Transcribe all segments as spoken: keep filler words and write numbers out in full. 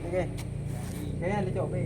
Oke. Oke, lecok pi.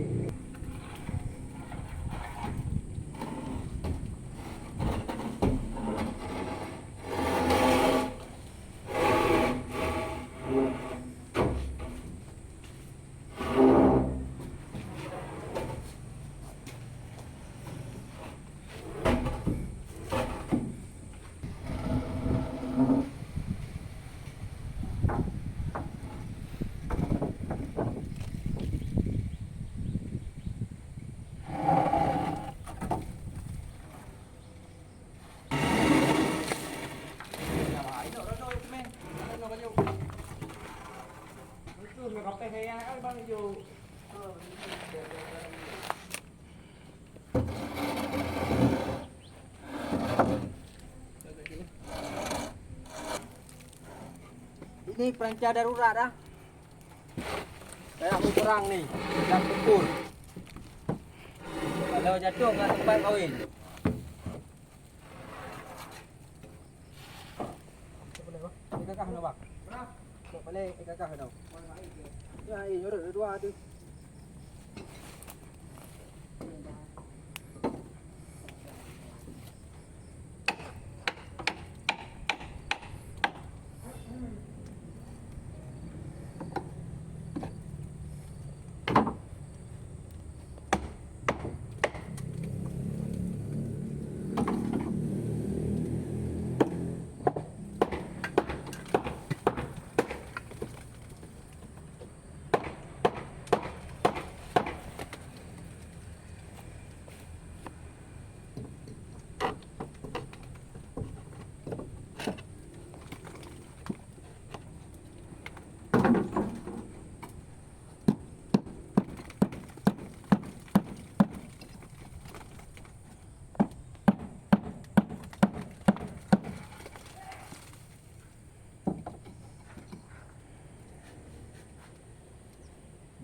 Ini peranca darurat dah. Kayak mau perang nih, dan tempur. Kalau jatuh nggak tempat kawin. Ikakah no, Bang? Cok balik, ikakah no. Ya, eh, nyorot dua tu.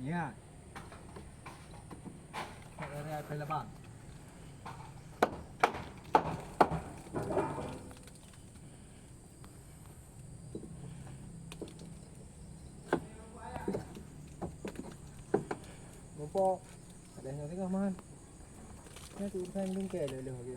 Ya. Area Peleban. Mumpok, ada yang tengah man. Nyan tu urusan bingkai lé lheueh lagi.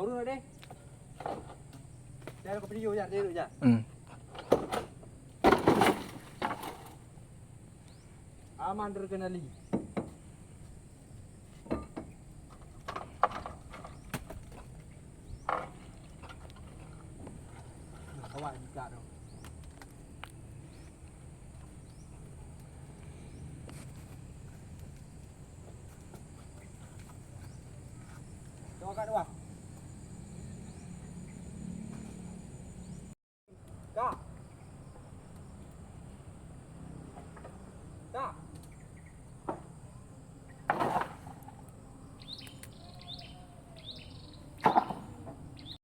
Ureueng deh. Jangan kau video, jangan, jangan, jangan. Hmm. Aman terkendali. Awak buka tu. Dua kat dua.